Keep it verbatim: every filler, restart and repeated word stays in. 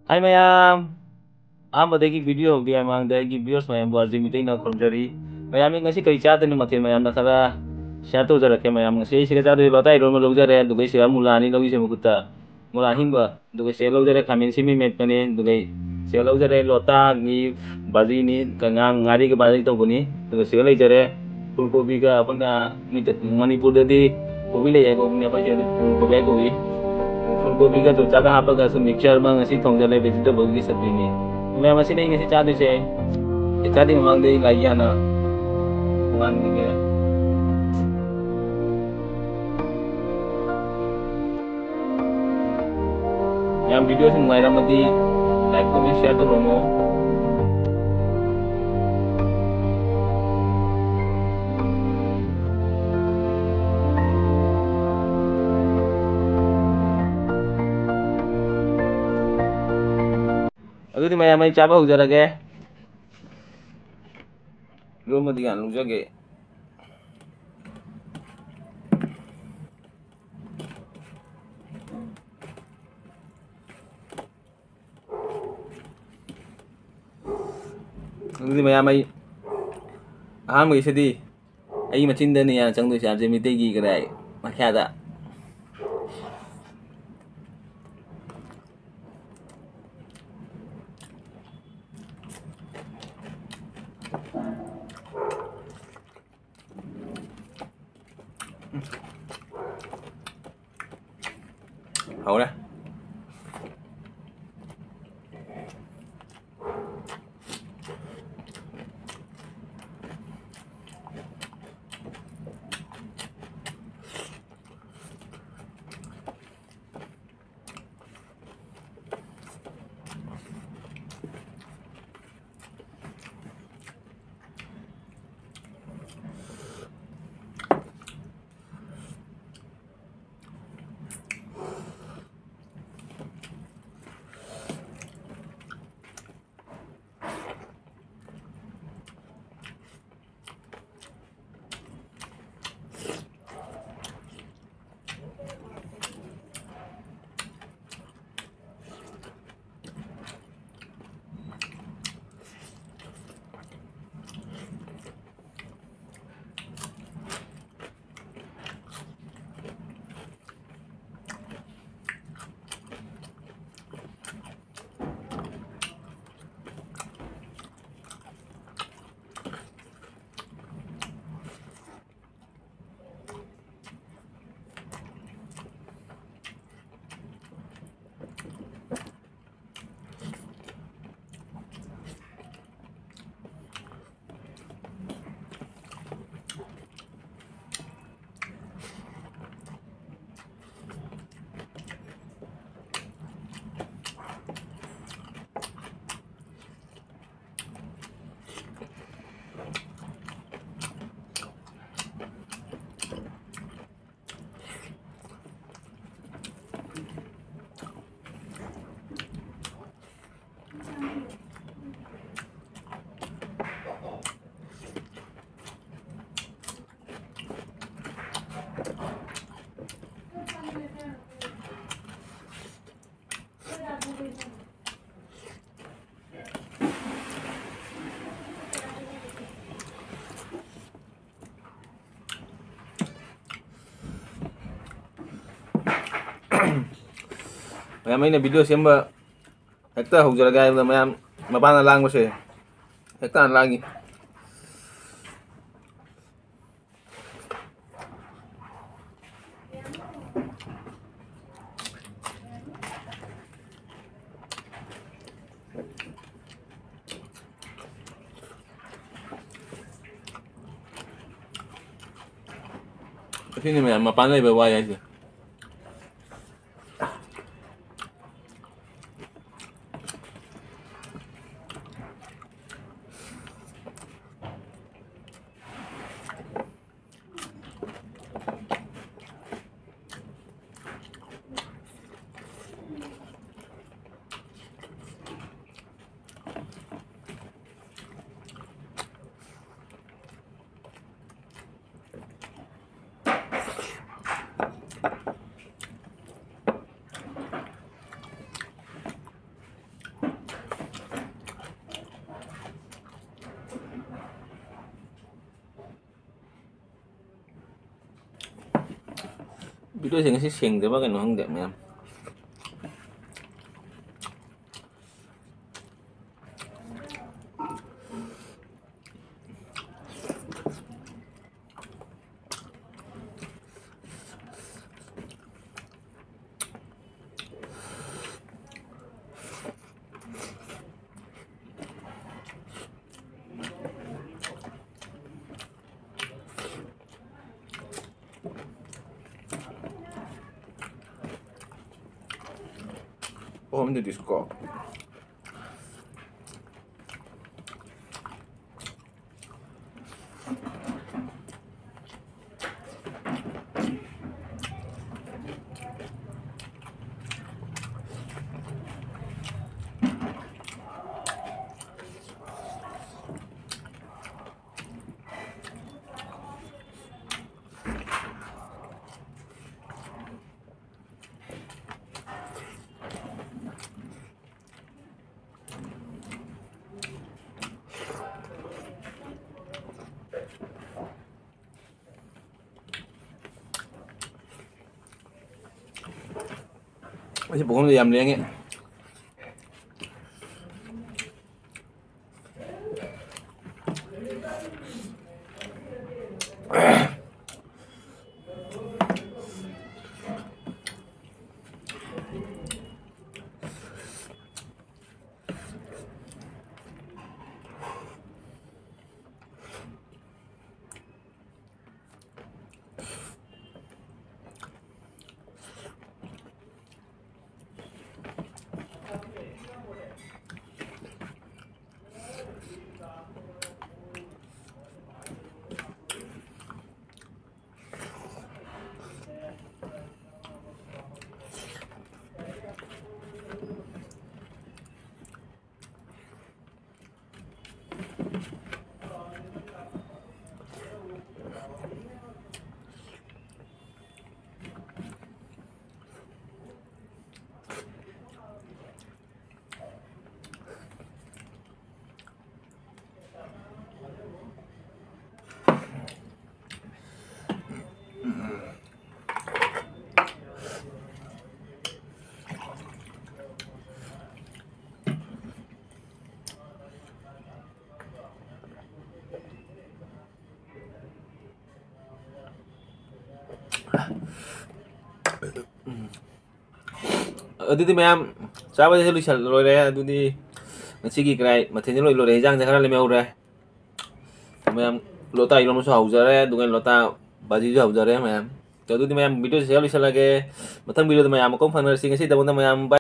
ꯍꯥꯏ ꯃꯌꯥꯝ, ꯑꯍꯥꯟꯕꯗꯒꯤ ꯚꯤꯗꯤꯑꯣ ꯍꯧꯗ꯭ꯔꯤꯉꯩ ꯃꯃꯥꯡꯗ ꯑꯩꯒꯤ ꯚꯤꯌꯨꯁ ꯃꯌꯥꯝꯕꯨ ꯑꯥꯔꯖꯦ ꯃꯤꯇꯩꯅ ꯈꯨꯔꯨꯝꯖꯔꯤ꯫ ꯃꯌꯥꯝ ꯉꯁꯤ ꯀꯔꯤ ꯆꯥꯗꯣꯏꯅꯣ ꯃꯊꯦꯜ ꯃꯌꯥꯝꯅ ꯈꯔ ꯁꯤꯌꯔ ꯇꯧꯖꯔꯛꯀꯦ꯫ ꯃꯌꯥꯝ ꯉꯁꯤ ꯑꯩ ꯁꯤꯗ ꯆꯥꯗꯣꯏ ꯂꯣꯇꯥ ꯏꯔꯣꯟꯕ ꯂꯧꯖꯔꯦ, ꯑꯗꯨꯒ ꯑꯩ ꯁꯤꯗ ꯃꯨꯂꯥ ꯑꯅꯤ ꯂꯧꯔꯤꯁꯦ ꯃꯈꯨꯠꯇ꯫ ꯃꯨꯂꯥ ꯑꯍꯤꯡꯕ, ꯑꯗꯨꯒ ꯁꯤꯗ ꯂꯧꯖꯔꯦ ꯈꯥꯃꯦꯟ ꯑꯁꯤꯟꯕꯤ ꯃꯦꯠꯄꯅꯦ, ꯑꯗꯨꯒ ꯑꯩ ꯁꯤꯗ ꯂꯧꯖꯔꯦ ꯂꯣꯇꯥꯒꯤ ꯕꯥꯖꯤꯅꯤ, ꯉꯥ ꯉꯥꯔꯤꯒ ꯕꯥꯖꯤ ꯇꯧꯕꯅꯤ꯫ ꯑꯗꯨꯒ ꯁꯤꯗ ꯂꯩꯖꯔꯦ ꯐꯨꯜ ꯀꯣꯕꯤꯒ ꯑꯩꯈꯣꯏꯅ ꯃꯤꯇ-, ꯃꯅꯤꯄꯨꯔꯗꯗꯤ ꯀꯣꯕꯤ ꯂꯩ ꯍꯥꯏ ꯀꯣꯕꯤꯅꯦ, ꯑꯩꯈꯣꯏ ꯁꯤꯗ ꯐꯨꯜ ꯀꯣꯕꯤ ꯍꯥꯏ ꯀꯣꯕꯤ꯫ ꯐꯨꯜ ꯀꯣꯕꯤꯒ ꯌꯣꯡꯆꯥꯛꯀ ꯍꯥꯞꯄꯒ ꯁꯨꯝ ꯃꯤꯛꯆꯔ ꯑꯃ ꯉꯁꯤ ꯊꯣꯡꯖꯜꯂꯦ, ꯚꯦꯖꯤꯇꯦꯕꯜꯒꯤ ꯆꯠꯅꯤꯅꯦ꯫ ꯃꯌꯥꯝ ꯑꯁꯤꯅ ꯑꯩ ꯉꯁꯤ ꯆꯥꯗꯣꯏꯁꯦ꯫ ꯑꯩ ꯆꯥꯗ꯭ꯔꯤ ꯃꯃꯥꯡꯗ ꯑꯩ ꯂꯥꯏꯒꯤ ꯍꯥꯟꯅ ꯃꯥꯟꯈꯤꯒꯦ꯫ ꯃꯌꯥꯝ ꯚꯤꯗꯤꯑꯣꯁꯤ ꯅꯨꯡꯉꯥꯏꯔꯝꯃꯗꯤ ꯂꯥꯏꯛ, ꯀꯣꯃꯦꯟ, ꯁꯤꯌꯔ ꯇꯧꯔꯝꯃꯣ꯫ ꯑꯗꯨꯗꯤ ꯃꯌꯥꯝ ꯑꯩ ꯆꯥꯕ ꯍꯧꯖꯔꯒꯦ꯫ ꯏꯔꯣꯟꯕꯗꯤ ꯌꯥꯝ ꯂꯧꯖꯒꯦ꯫ ꯑꯗꯨꯗꯤ ꯃꯌꯥꯝ ꯑꯩ ꯑꯍꯥꯟꯕꯒꯤꯁꯤꯗꯤ ꯑꯩ ꯃꯆꯤꯟꯗꯅꯤ ꯌꯥꯝ ꯆꯪꯗꯣꯏꯁꯦ, ꯌꯥꯝꯁꯦ ꯃꯤꯇꯩꯒꯤ ꯀꯗꯥꯏ ꯃꯈꯥꯗ꯫ ꯍꯧꯔꯦ꯫ ꯃꯌꯥꯝ, ꯑꯩꯅ video ꯁꯦꯝꯕ ꯍꯦꯛꯇ ꯍꯧꯖꯔꯒꯦ ꯍꯥꯏꯕꯗ, ꯃꯌꯥꯝ, ꯃꯄꯥꯅ ꯂꯥꯡꯕꯁꯦ ꯍꯦꯛꯇ ꯍꯥꯟꯅ ꯂꯥꯡꯉꯤ꯫ ꯑꯁꯤꯅꯤ ꯃꯌꯥꯝ ꯃꯄꯥꯟ ꯂꯩꯕ ꯋꯥꯏ ꯍꯥꯏꯁꯦ꯫ Video ꯁꯦ ꯉꯁꯤ ꯁꯦꯡꯗꯕ ꯀꯩꯅꯣ ꯈꯪꯗꯦ ꯃꯌꯥꯝ꯫ Home de disco. ꯑꯁꯤ ꯄꯨꯈꯝꯁꯦ ꯌꯥꯝ ꯂꯦꯡꯉꯦ꯫ ꯑꯗꯨꯗꯤ ꯃꯌꯥꯝ, ꯆꯥꯕꯁꯦ ꯂꯣꯏꯁꯜ-, ꯂꯣꯏꯔꯦ꯫ ꯑꯗꯨꯗꯤ ꯉꯁꯤꯒꯤ ꯀꯔꯥꯏ ꯃꯊꯦꯜꯁꯦ ꯂꯣꯏ ꯂꯣꯏꯔꯦ꯫ ꯍꯤꯟꯖꯥꯡꯁꯦ ꯈꯔ ꯂꯦꯝꯍꯧꯔꯦ꯫ ꯃꯌꯥꯝ, ꯂꯣꯇꯥ ꯏꯔꯣꯟꯕꯁꯨ ꯍꯧꯖꯔꯦ, ꯑꯗꯨꯒ ꯂꯣꯇꯥ ꯕꯥꯖꯤꯁꯨ ꯍꯧꯖꯔꯦ ꯃꯌꯥꯝ꯫ ꯑꯗꯨꯗꯤ ꯃꯌꯥꯝ, video ꯁꯦ ꯂꯣꯏꯁꯜꯂꯒꯦ꯫ ꯃꯊꯪ video ꯗ ꯃꯌꯥꯝ ꯑꯃꯨꯛ ꯐꯪꯅꯔꯁꯤ꯫ ꯉꯁꯤꯗꯃꯛꯇ ꯃꯌꯥꯝ bye꯫